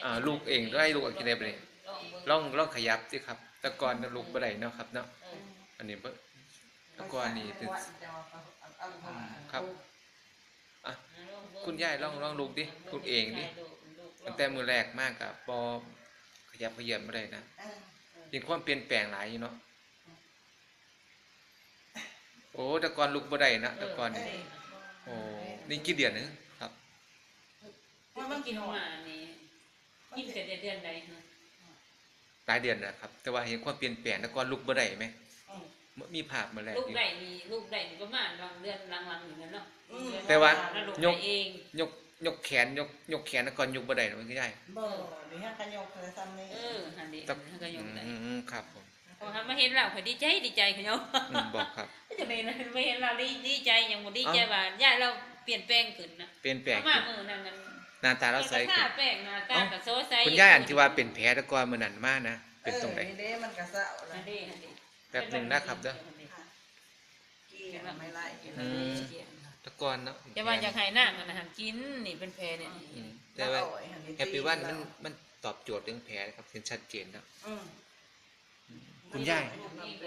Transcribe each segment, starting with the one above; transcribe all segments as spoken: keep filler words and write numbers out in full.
อ่า ลุกเองได้ ลุกเองได้บ่นี่ ลอง ลองขยับสิครับ แต่ก่อนน่ะลุกบ่ได้เนาะครับเนาะ อันนี้บ่ แต่ก่อนนี่เป็น อืม ครับ อ่ะ คุณยายลอง ลองลุกดิ ลุกเองดิ ตั้งแต่มื้อแรกมาก็บ่ขยับเขยื้อนบ่ได้นะ เออ เห็นความเปลี่ยนแปลงหลายอยู่เนาะ โอ้ แต่ก่อนลุกบ่ได้นะ แต่ก่อนนี่ เออ โอ้ นี่กี่เดือนนึงครับ ว่ามันกินหอด มานี่ กินแต่เดือนใดฮะ หลายเดือนแล้วครับ แต่ว่าเห็นความเปลี่ยนแปลง แต่ก่อนลุกบ่ได้ไหม อืม มีภาพมาแล้ว ลุกได้นี่ ลุกได้นี่ประมาณหลังเดือนหลังๆนี่แหละเนาะ อืม แต่ว่า แล้วลุก ยก ได้เอง ยก ยกแขน ยก ยกแขน แต่ก่อนยกบ่ได้นะ มันก็ได้ บ่ นี่ฮะก็ยกเลยซ้ำนี่ เออ หั่นดิ แต่ หั่นก็ยกได้ อืม ครับผม พอมาเห็นเรา ข้อยดีใจ ดีใจเขาเนาะ อืม บอกครับ จะเป็น มาเห็นเราดี ดีใจ ยังบ่ดีใจ เอ้า ว่ายายเราเปลี่ยนแปลงขึ้นนะ เปลี่ยนแปลง เอามา ขึ้น มื้อนั้นนั่น หน้าตาเราใสขึ้น ทาแป้ง หน้าตา เอ้า ก็สดใส คุณยาย อันที่ว่าเป็นแผลแต่ก่อนมื้อนั้นมานะ เป็นตรงไหน เออ นี่เด้ มันก็เศร้าแล้ว นั่นเด้ นั่นเด้ แป๊บหนึ่งนะครับเด้อ ค่ะ เกลี้ยงไม่ไล่ อืม แต่ก่อนเนาะ แต่ว่าอยากให้นางอันนั้นกิน นี่เป็นแผลเนี่ย อืม แต่ว่า แล้วเอาไอ้หั่นนี่ แฮปปี้วัน ตี มัน มันตอบโจทย์เรื่องแผลครับ เห็นชัดเจนเนาะ อืม คุณยาย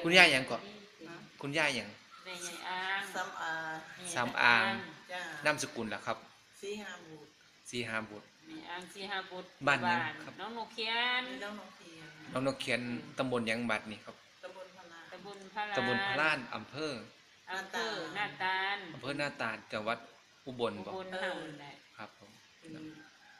คุณยายหยังเกาะ ฮะ คุณยายหยัง แม่ยายอาง สำอาง สำอาง จ้า นามสกุลล่ะครับ ศรีหาบุตร ศรีหาบุตร แม่อาง ศรีหาบุตร บ้านหยังครับ บ้านหนองนกเขียน น้องนกเขียน หนองนกเขียน อืม ตำบลหยังบัดนี้ครับ ตำบลพะลาน ตำบลพะลาน ตำบลพะลาน อำเภอ อำเภอนาตาล อำเภอนาตาล จังหวัดอุบลบ่ อุบลเฮานั่นแหละ ครับผม อืม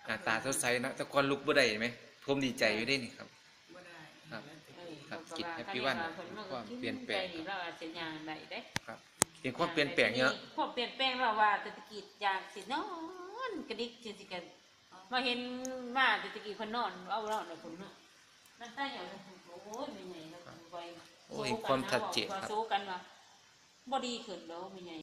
หน้าตาสดใสนะ แต่ก่อนลุกบ่ได้ไหม ผมดีใจอยู่เด้นี่ครับ บ่ได้ ครับ เออ ครับ เขาก็ กิน แฮปปี้วัน ว่าเพิ่นมา ความเปลี่ยนแปลง กินใจนี่ ครับ เราอาจจะย่างได้เด้ ครับ เห็นความเปลี่ยนแปลงเนาะ มีความเปลี่ยนแปลง เราว่าแต่ตะกี้จากสินอนกระดิกจังซี่ก็มาเห็นมาแต่ตะกี้เพิ่นนอนเอานอนแล้วเพิ่นเนาะ นั่นตาอย่างนั้น โอ้ย แม่ใหญ่เราไป โอ้ย เห็นความชัดเจนครับ สู้กันว่าบ่ดีขึ้นแล้วแม่ใหญ่